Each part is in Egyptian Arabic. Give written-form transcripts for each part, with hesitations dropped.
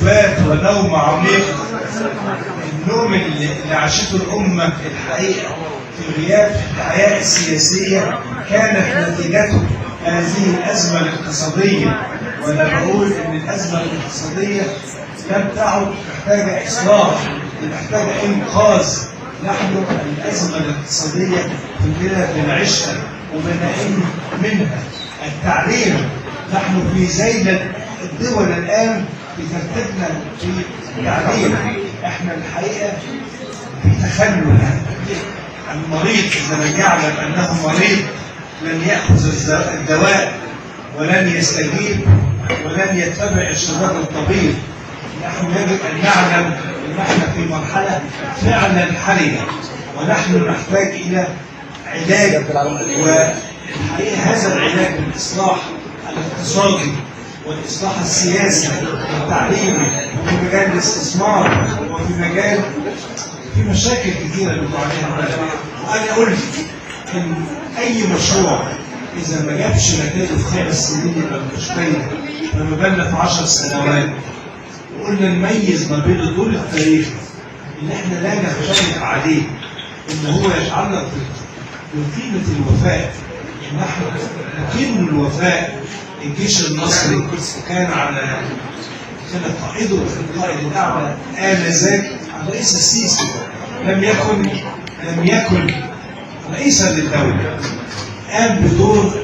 سبات ونوم عميق. النوم اللي عاشته الأمة الحقيقة في غياب الحياة السياسية كانت نتيجته هذه الأزمة الاقتصادية. وأنا بقول إن الأزمة الاقتصادية لم تعد محتاجة إصلاح، محتاجة إنقاذ. نحن الأزمة الاقتصادية كلنا بنعيشها وبنعاني منها. التعليم، نحن في زيل الدول الآن بترتيبنا في التعليم. احنا الحقيقة في تخلف. المريض إذا لم يعلم أنه مريض لن يأخذ الدواء ولن يستجيب ولن يتبع إرشادات الطبيب. نحن يجب أن نعلم أن احنا في مرحلة فعلا حرجة، ونحن نحتاج إلى علاج، والحقيقة هذا العلاج بالإصلاح الاقتصادي والإصلاح السياسي والتعليمي وفي مجال الاستثمار وفي مجال في مشاكل كثيرة بتعانيها البلد. وأنا قلت إن أي مشروع إذا ما جابش نتائجه في 5 سنين يبقى مش فايدة، فما بالنا في 10 سنوات. وقلنا نميز ما بين الدور التاريخي اللي احنا لا نختلف عليه، إن هو يتعلق بقيمة الوفاء، إن احنا نقيم الوفاء. الجيش المصري كان كان قائده القائد الأعلى آنذاك الرئيس السيسي، لم يكن رئيسا للدولة، قام بدور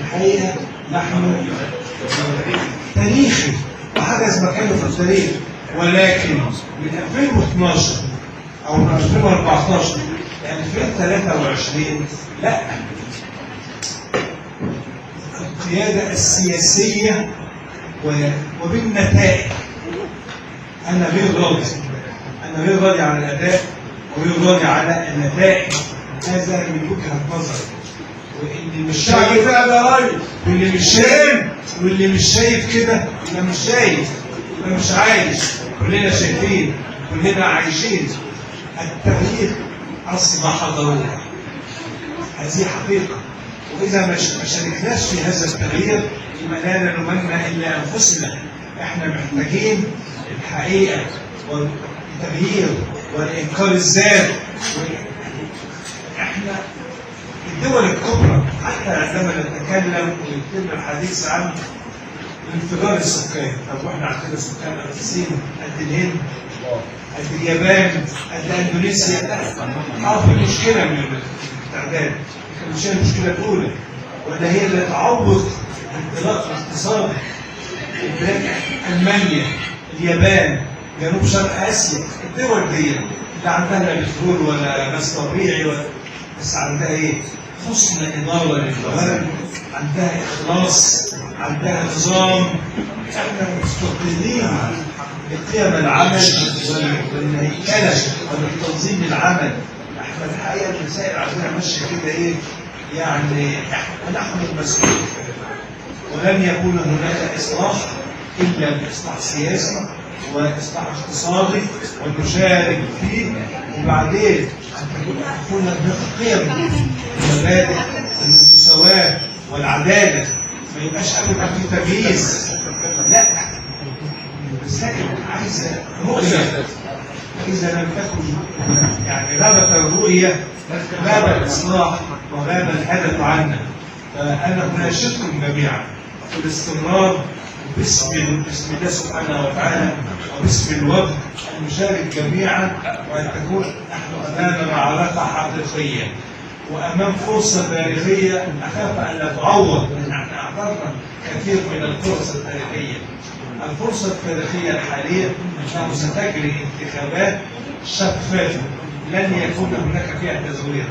الحقيقة نحن تاريخي وحجز مكانه في التاريخ. ولكن من 2012 أو من 2014 ل 2023 لا، القيادة السياسية وبالنتائج أنا غير راضي، أنا غير راضي على الأداء وغير راضي على النتائج. هذا من وجهة نظري. واللي مش شايف واللي مش شايف واللي مش شايف كده يبقى مش شايف، يبقى مش عايش. كلنا شايفين، كلنا عايشين. التغيير أصبح ضرورة، هذه حقيقة. وإذا ما شاركناش في هذا التغيير يبقى لا نلومن إلا أنفسنا. إحنا محتاجين الحقيقة والتغيير والإنكار الذات. إحنا الدول الكبرى حتى عندما نتكلم ويتم الحديث عن الانفجار السكاني، طب واحنا عندنا سكان قد الصين، قد الهند، قد اليابان، قد اندونيسيا؟ لا، في مشكلة من التعداد، مش هي المشكلة الاولى ولا هي اللي تعوق الانطلاق الاقتصادي. البلاد المانيا، اليابان، جنوب شرق اسيا، الدول دي اللي عندها لا بترول ولا غاز طبيعي ولا، بس عندها ايه؟ حسن ادارة للموارد، عندها اخلاص، عندها نظام. احنا مفتقدين لقيم العمل والهيكله والتنظيم العمل. احنا الحقيقة المسائل عندنا ماشية كده ايه؟ يعني نحن المسؤول، ولن يكون هناك اصلاح الا باصلاح سياسي واصلاح اقتصادي ونشارك فيه. وبعدين تكون هناك قيم المبادئ المساواة والعدالة، ما يبقاش ابدا في تمييز. لا، المسائل عايزه رؤية. اذا لم تكن يعني غابت الرؤية غاب الاصلاح وغاب الهدف عنا. فانا اناشدكم جميعا في الاستمرار باسم الله سبحانه وتعالى وباسم الوفد ان نشارك جميعا، وان تكون نحن امام معركة حقيقية وامام فرصة تاريخية اخاف ان لا تعوض، لان احنا اعطرنا كثير من الفرص التاريخية. الفرصة التاريخية الحالية انه ستجري انتخابات شفافة لن يكون هناك فيها تزوير.